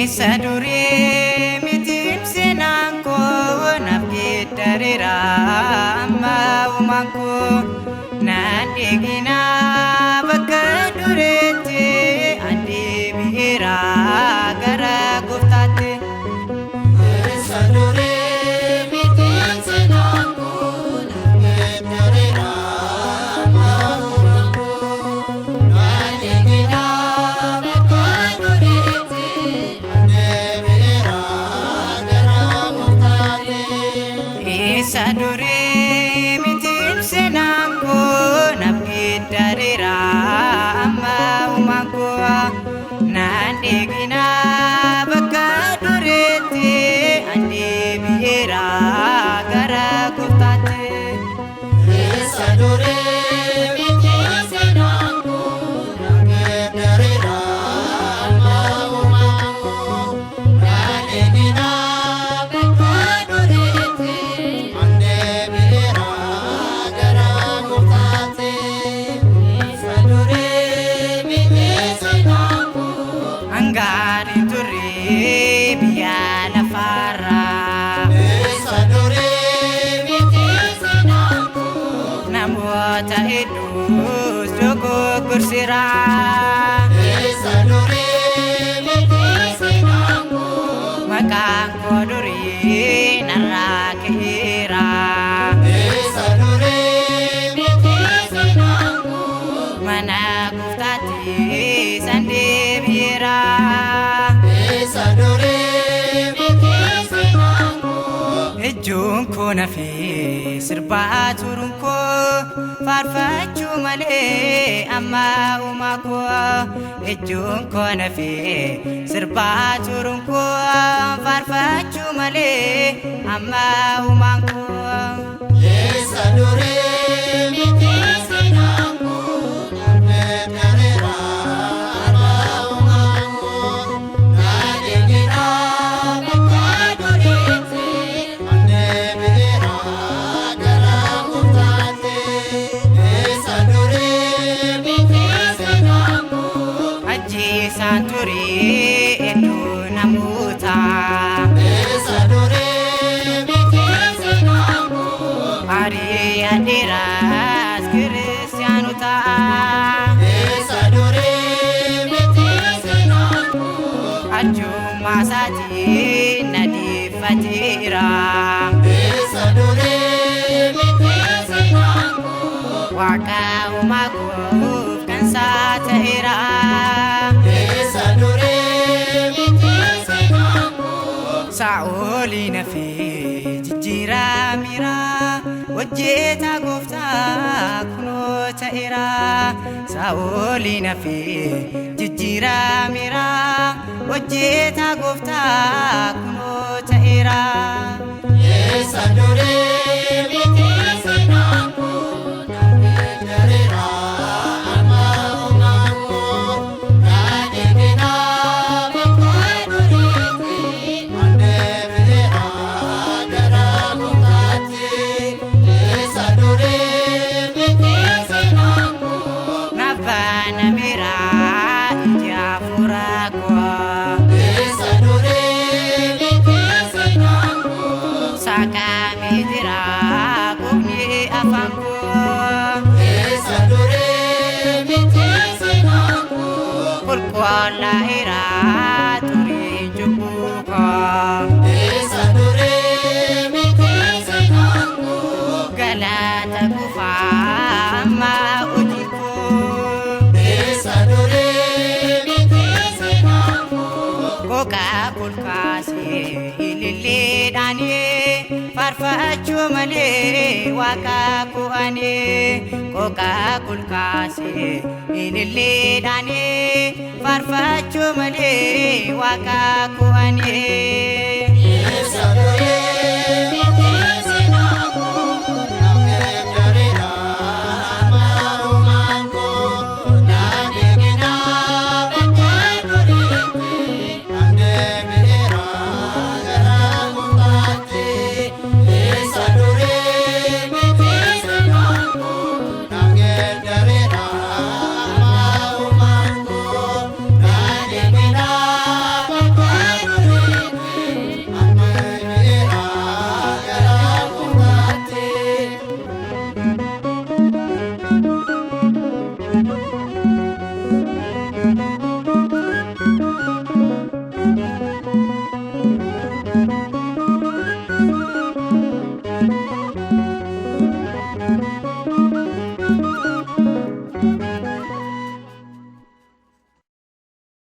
Isa durii mitiif seenaan koo naaf geeddareera amma uumaan koo naan eeginaa bakka dureetti an deebi'eera gara gooftaatti. Isa durii miti seenaan koo naaf geeddareera amma uumaan koo naan eeginaa bakka dureetti an deebi'eera gara gooftaatti. Isa durii mitiif seenaan koo naaf geeddareera amma uumaan koo naan eeginaa bakka dureetti an deebi'eera gara gooftaatti. Isa durii miti seenaan koo naaf geeddareera amma uumaan koo naan eeginaa bakka dureetti an deebi'eera gara gooftaatti. Isa durii miti seenaan koo Hangaariin turre biyya lafaarraa Isa durii miti seenaan koo namoota hedduus dogoggorseera. Isa durii miti seenaan koo Maqaan koo durii narraa ka'eera. Isa durii miti seenaan koo Mana gooftaatti san deebi'eera. Isa durii miti seenaan koo Ijjuun koo nafee sirbaa turuun koo faarfachuu malee amma uumaa koo. Ijjuun koo nafee sirbaa turuun koo faarfachuu malee amma uumaan koo. Isa durii miti seenaan koo naaf geeddareera amma uumaan koo naan eeginaa bakka dureetti an deebi'eera gara gooftaatti. Isa durii miti seenaan koo Ajjeesaan ture hedduu namoota. Isa durii miti seenaan koo Ari'adheeraas kiristaanota. Isa durii miti seenaan koo Arjummaa isaatiin na deeffateera. Isa durii miti seenaan koo Waaqa uumaa koof kan isaa ta'eera. Isa durii miti seenaan koo Saa'olii nafee jijjiirameera. Hojjetaa gooftaa kunoo ta'eera. Saa'olii nafee jijjiirameera. Hojjetaa gooftaa kunoo ta'eera. Isa durii miti seenaan koo naaf geeddareera amma uumaan koo naan eeginaa bakka dureetti an deebi'eera gara gooftaatti. Isa durii miti seenaan koo Naaf banameera iji hafuura koo. Isa durii miti seenaan koo Saaqamee jira gogni afaan koo. Isa durii miti seenaan koo Qulqullaa'eera xuriin cubbuu koo. Isa durii miti seenaan koo Galata kufaa amma hojii koo. Isa durii miti seenaan koo Gogaa kolkaasee ililleedhaanii faarfachuu malee waaqa ko'anii. Gogaa kolkaasee ililleedhaanii faarfachuu malee waaqa ko'anii.